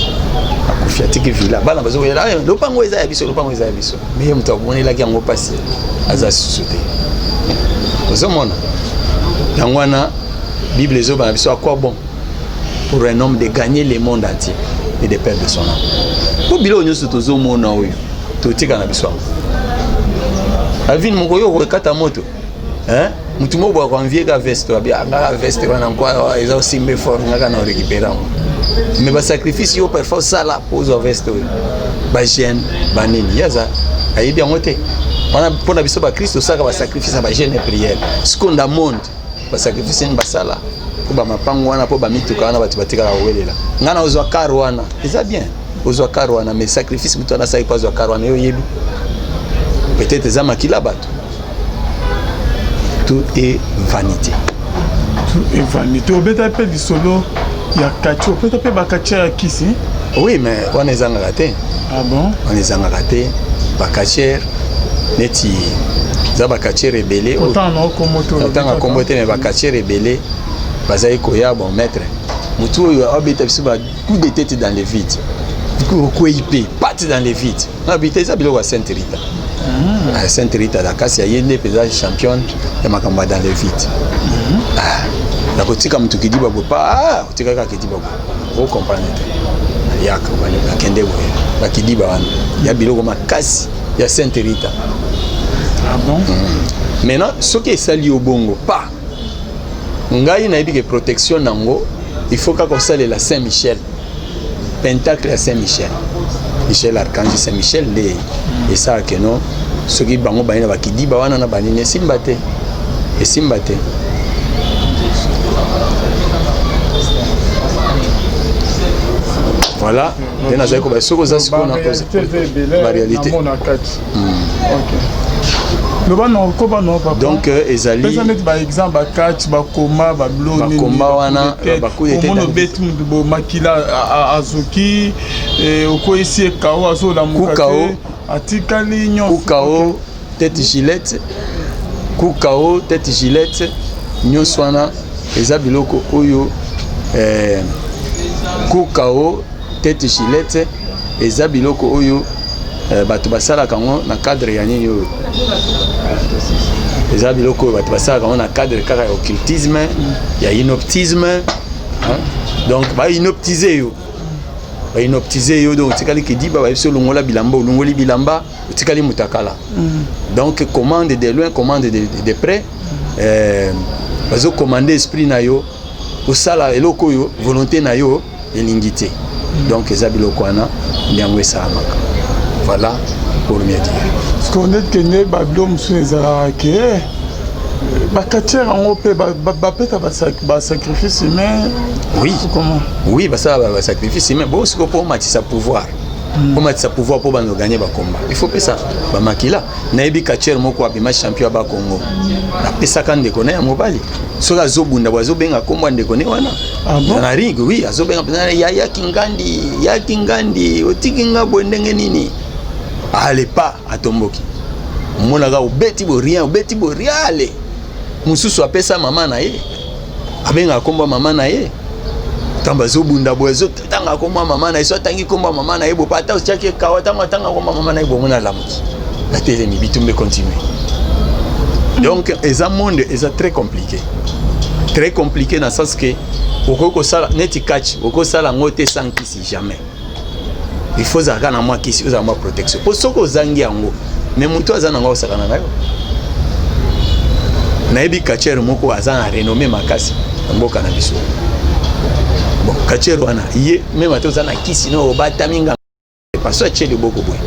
akufi, atiki villa. Bana bazokoyela: "Lopango eza ya biso, lopango eza ya biso." Mais ye moto amonelaki yango mpasi, aza susu te. Ozomona yango wana Bible ezobana biso: "À quoi bon pour un homme de gagner le monde entier et de perdre son âme?" Po biloko nyonso tozomona oyo, totika na biso yango. Avine moko yo okekata moto. Hein? Mutu moko boye akoenvie ka veste abi ngaka veste wana nkwa eza osimbe fort ngaka na orécupere yango. Mais basacrifice yo parfois osala mpo ozwa veste oyo, bajeune banini ye aza ayebi yango te. Wana mpo na biso bakristo osalaka basacrifice ya bajeune prière. Sikoyo nda monde basacrifice nini basala mpo bamapango wana, mpo bamituka wana, bato batikala kowelela ngai na ozwa car wana, eza bien ozwa car wana, mais sacrifice moto wana asali mpo azwa car wana, yo oyebi peut-être eza makila bato. Tout est vanité. Tout est vanité. Obeta mpe lisolo ya kati, obeta mpe bakati ya kisi. Oui, mais wana ezangaka te. Ah bon? Wana ezangaka te. Bacatcheurs neti eza bacatcheurs ebele. Otanga kombo te, mais bacatcheurs ebele bazali koya. Bon, maître, motu oyo abeta biso ba coup de tête dans le vide, okwei mpe pate dans le vide. Na bita eza biloko ya Sainte Rita. Ah, Sainte Rita da kasi aye nde mpenza championne ya makambo ya dans le vide. Ah, nakotika motu kidiba boye pa otika kaka kidiba boye, ocomprendre te. Ayaka akende boye, bakidiba wana ya biloko makasi ya Sainte Rita. Ah bon? Maintenant soki esali yo bongo pa, ngai nayebi ke protection nango il faut kaka osalela Saint Michel, pentacle ya Saint Michel, Michel archange, Saint Michel nde esalaka no. Soki bango baye na bakidiba wana na banini, esimba te, esimba te. Voilà nde nazali koba. Soki oza sikoyo na baréalité Loba na koba na papa. Donc ezali pesa neti baexemple, bakati bakoma babilo. Bakoma wana. Omona obeti mutu bo makila azoki, okweyisi ekao, azolamuka te, atikali nyonso. Kukao tête gilette, kukao tête gilette, nyonso wana eza biloko oyo kukao tête gilette eza biloko oyo bato basalaka yango na cadre ya nini. Oyo eza biloko oyo bato basalaka yango na cadre kaka ya occultisme, ya hypnotisme, hein? Donc bahypnotise yo, bahypnotise yo, donc otikali kidiba. Bayebisi olongola bilamba, olongoli bilamba, otikali mutakala. Donc commande de loin, commande de près, bazocommande esprit na yo osala eloko oyo volonté na yo elingi te. Donc eza biloko wana nde yango esalamaka. Voilà pour mieux dire. Parce que neti kende babilo mosusu ezalaka ke bacatcheurs yango mpe bapesa basacrifice humain. Oui. Comment? Oui, basala basacrifice humain. Bo sikoyo mpo omatisa pouvoir, omatisa pouvoir mpo bando gagner bakomba, il faut pesa bamakila. Nayebi catcheur moko abima champion ya Bakongo, apesaka ndeko na ya mobali. Soki azobunda bo, azobenga kombo ya ndeko ne wana. Ah bon? Na ring, oui, azobenga mpenza ya Kingandi, ya Kingandi, otiki nga boye ndenge nini? Ale pa atomboki, omonaka obeti bo rien, obeti bo rien. Ale mosusu apesa mama na ye, abengaka kombo ya mama na ye ntango azobunda boye, azotanga kombo ya mama na ye. So atangi kombo ya mama na ye boye, ata otiaki ekawa, ntango atanga kombo ya mama na ye boye, omona alamuki, atelemi, bitumba econtinue. Donc eza monde eza très compliqué, très compliqué na sens ke okoki kosala neti catch, okoki kosala yango te sans kisi, jamais. Il faut ozalaka na mwa kisi, ozala mwa protection, mpo soki ozangi yango, mais moto aza nango akosakana na yo. Nayebi catcheur moko aza na renommé makasi na mboka na biso. Bon, catcheur wana ye même ata oza na kisi no, obatami nganga, paso atie liboko boye,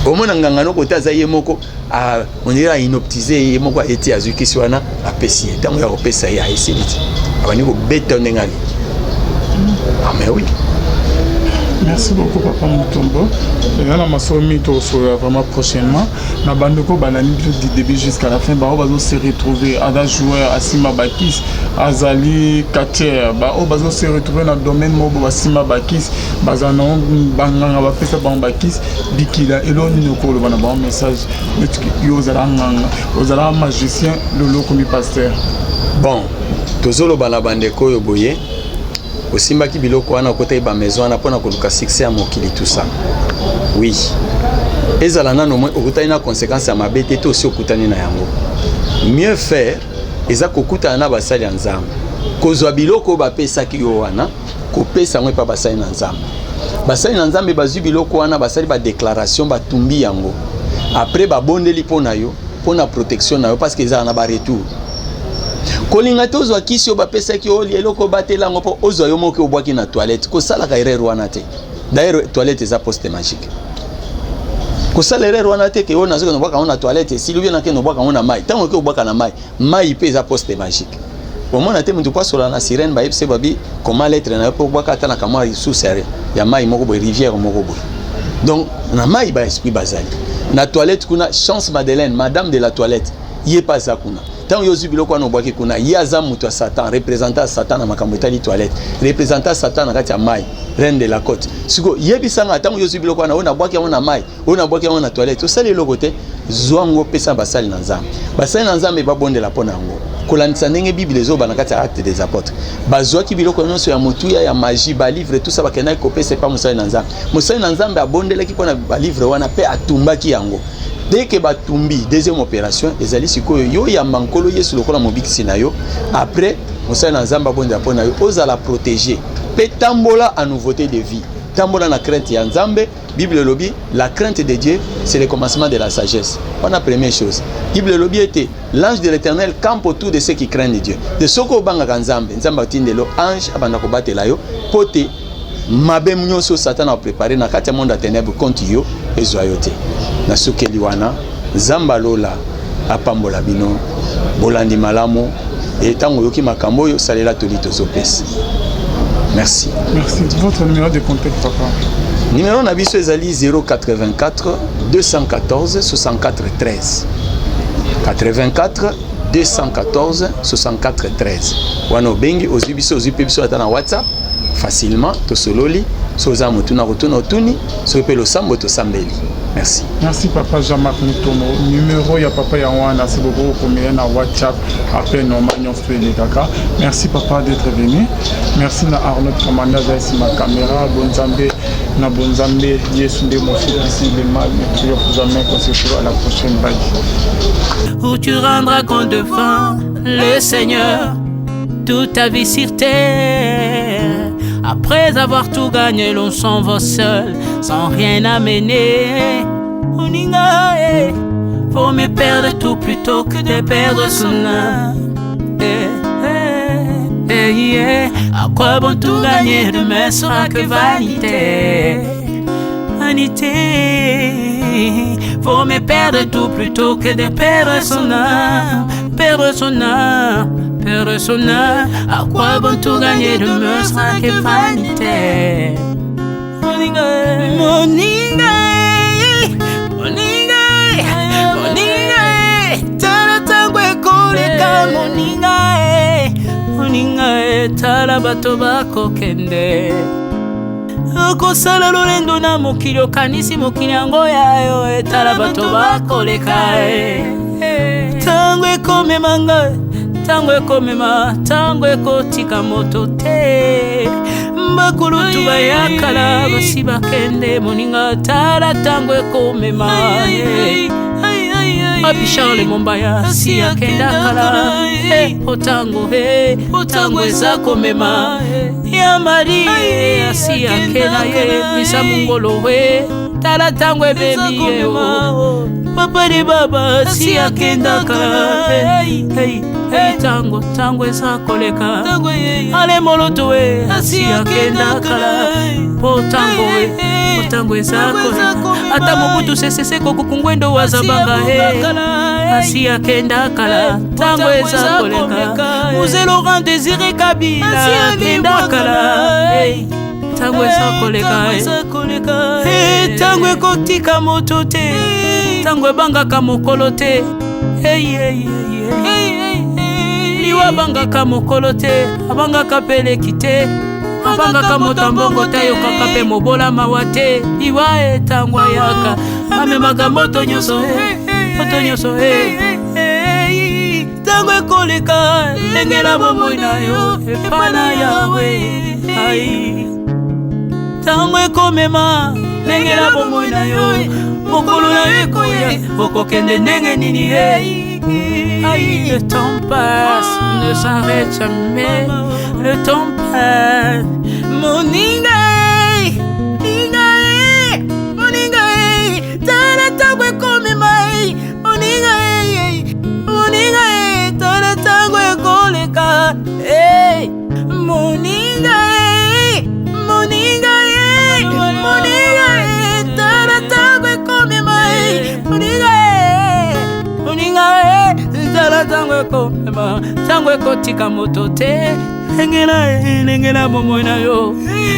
omona nganga noko te, aza ye moko, on dirait ahypnotise ye moko, aye azwi kisi wana, apesi ye. Ntango ya kopesa ye, aesili ti abandi kobeta ndenge alingi. Ah mais oui. Merci beaucoup, Papa Mutombo. Eza na masolo mingi tokosolola vraiment prochainement. Na bandeko balandi biso du début jusqu'à la fin, bao bazo se retrouver, aza joueur asimba bakisi, azali catcheur, baoyo bazo se retrouver na domaine moko bo basimba bakisi, bazala nango banganga bapesa bango bakisi bikila, eloko nini okoloba na bango, message neti yo ozala nganga, ozalaka magicien, lelo okomi pasteur? Bon, tozoloba na bandeko oyo boye: osimbaki biloko wana, okotaki bamaison wana mpona koluka succès ya mokili, tout ça, oui, ezala nano moi okutani na conséquence ya mabe te, to osi okutani na yango. Mieux faire eza kokutana na basali ya Nzambe, kozwa biloko oyo bapesaki yo wana, kopesa yango epa basali na Nzambe. Basali na Nzambe bazwi biloko wana, basali badéclaration, batumbi yango, après babondeli mpo na yo. mpo na protection na yo, parce que ezala na baretour. Kolinga te ozwa kisi oyo bapesaki yo, eloko obatela yango mpo ozwa yo moko obwaki na toilette. Kosalaka erreur wana te. D'ailleurs, toilette eza poste magique. Kosala erreur wana te ke oyo nazokende obwaka yango na toilette, esili, obie nakende obwaka yango na mai. Ntango oke obwaka na mai, mai mpe eza poste magique. Omona te moto po asola na sirène, bayebisi babi koma lettre na yo mpo obwaka ata na kamwa source ya mai moko boye, rivière moko boye. Donc na mai baesprit bazali na toilette kuna. Chance Madeleine, madame de la toilette, ye mpe aza kuna. Ntango yo ozwi biloko wana obwaki kuna, ye aza moto ya Satan, représentant ya Satan na makambo etali toilette, représentant ya Satan na kati ya mai, reine de la côte. Sikoyo yebisanga, ntango yo ozwi biloko wana, oyo nabwaki yango na mai, oyo nabwaki yango na toilette, osali eloko te. Zwa yango, opesa basali na Nzambe. Basali na Nzambe babondela mpo na yango, kolandisa ndenge Bible ezoba na kati ya Acte des Apôtres. Bazwaki biloko nyonso ya motuya ya magie, balivre, tout ça, bakendaki kopesa epa mosali na Nzambe. Mosali na Nzambe abondelaki mpo na balivre wana mpe atumbaki yango. Dès que batumbi, deuxième opération ezali sikoyo yo yamba Nkolo Yesu lokola mobikisi na yo. Après, mosali na Nzambe abondela mpo na yo, ozala protégé mpe tambola en nouveauté de vie, tambola na crainte ya Nzambe. Bible elobi: "La crainte de Dieu, c'est le commencement de la sagesse." Wana première chose. Bible elobi ete l'ange de l'Éternel campe autour de ceux qui craignent Dieu. De soki obangaka Nzambe, Nzambe atindelo ange abanda kobatela yo mpo te mabe nyonso Satan aprépare na kati ya monde ya ténèbre contre yo ezwa yo te. Nasukeli wana. Nzambe alola apambola bino. Bolandi malamu e ntango oyoki makambo oyo, salela toli tozopesa. Merci. Merci. Votre numéro de contact, papa? Numéro na biso ezali 084 214 64 13, 84 214 64 13. Wana obengi, ozwi biso, ozwi mpe biso ata na WhatsApp facilement, tosololi. Soki oza motuna kotuna, otuni. Soki mpe losambo, tosambeli. Merci. Merci, papa Jean-Marc Mutomo. Numéro ya papa yango wana, si bokokomela na WhatsApp, appel normal nyonso to elekaka. Merci, papa, d'être venu. Merci na Arnaud Commanda, aza nsima caméra. Bonzambe na bonzambe, Yesu nde mosukisi. Le mal ne triomphe jamais. Qu'on se retrouve à la prochaine. Bye. Où tu rendras compte devant le Seigneur toute ta vie sur terre. Après avoir tout gagné, l'on s'en va seul, sans rien amener. Moninga, eh, vaut mieux perdre tout plutôt que de perdre son âme. Eh, eh, eh, yeah. À quoi bon tout gagner, demain sera que vanité. Vanité. Vaut mieux perdre tout plutôt que de perdre son âme. Perdre son âme, perdre son âme. À quoi bon tout gagner, demain sera que vanité. Moninga, moninga, moninga, moninga, tala tango ekoleka, moninga, moninga, tala bato bakokende. Okosala lolendo na mokili, okanisi mokili yango yayo, etala bato bakoleka. Ntango ekomema ngai, ntango ekomema, ntango ekotika moto te. Bakulutu bayakala basi bakende, moninga, tala ntango ekomema. Papi Charles Mombaya si akenda kala, po ntango, ntango eza komema. Ya Marie asi akenda ye, misa mongolo we, tala ntango ebemi ye. Papa de baba si akenda kala. Ntango, ntango eza koleka. Ale moloto we asi akenda kala, po ntango we, po ntango eza koleka. Ata Mobutu Sese Seko Kuku Ngwendo wazabanga he asi akenda kala, ntango eza koleka. Mzee Laurent Désiré Kabila akenda kala, ntango eza koleka. Ntango ekotika moto te, ntango ebangaka mokolo te. Liwa abangaka mokolo te, abangaka peleki te, abangaka moto ya mbongo te, ayokaka mpe mobola mawa te. Liwa etango ayaka, amemaka moto nyonso, moto nyonso. Ntango ekoleka, lengela bomoi na yo epa na Yawe. Ai, ntango ekomema, lengela bomoi na yo. Mokolo na yo ekoya, okokende ndenge nini? Aïe, le temps passe, ne s'arrête jamais. Le temps passe. Moninga, moninga, moninga, tala ntango ekomema, moninga. Ntango ekotika moto te. Lengela, lengela bomoi na yo.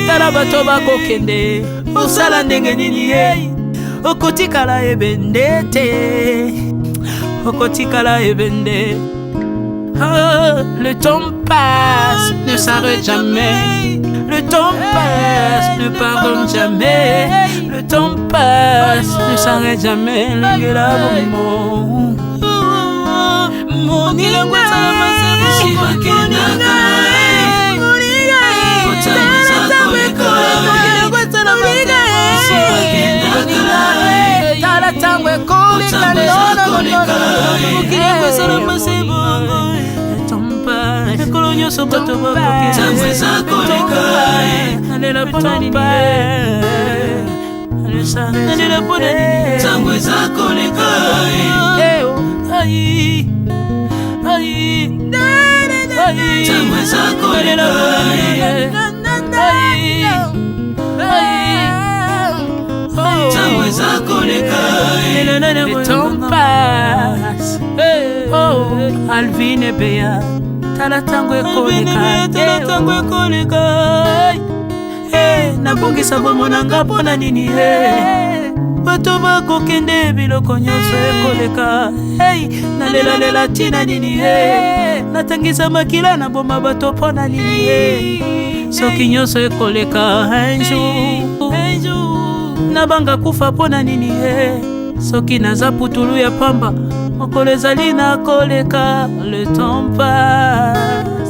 Tala bato bakokende, osala ndenge nini ye? Okotikala ebende te, okotikala ebende. Oh, le temps passe, ne s'arrête jamais. Le temps passe, ne pardonne jamais. Le temps passe, ne s'arrête jamais. Lengela bomoi. Moninga, tala ntango ekoleka, mikolo nyonso bato bakokenalela mpona nini? Nalela mpona nini? Ntango eza koleka. Ai, ai, ai. Ntango eza koleka. Ai, ai. Ntango eza koleka. Le temps passe. Oh, Alvine Beya. Tala ntango ekoleka. Tala ntango ekoleka. Eh, nabongisa bomoi na nga mpo na nini? Eh, bato bakokende, biloko nyonso ekoleka. Hey, nalelalela ntina nini? Eh, natangisa makila, naboma bato mpo na nini? Eh, soki nyonso ekoleka un jour, nabanga kufa mpo na nini? Eh, soki naza putulu ya pamba, mokolo ezali nakoleka. Le temps passe.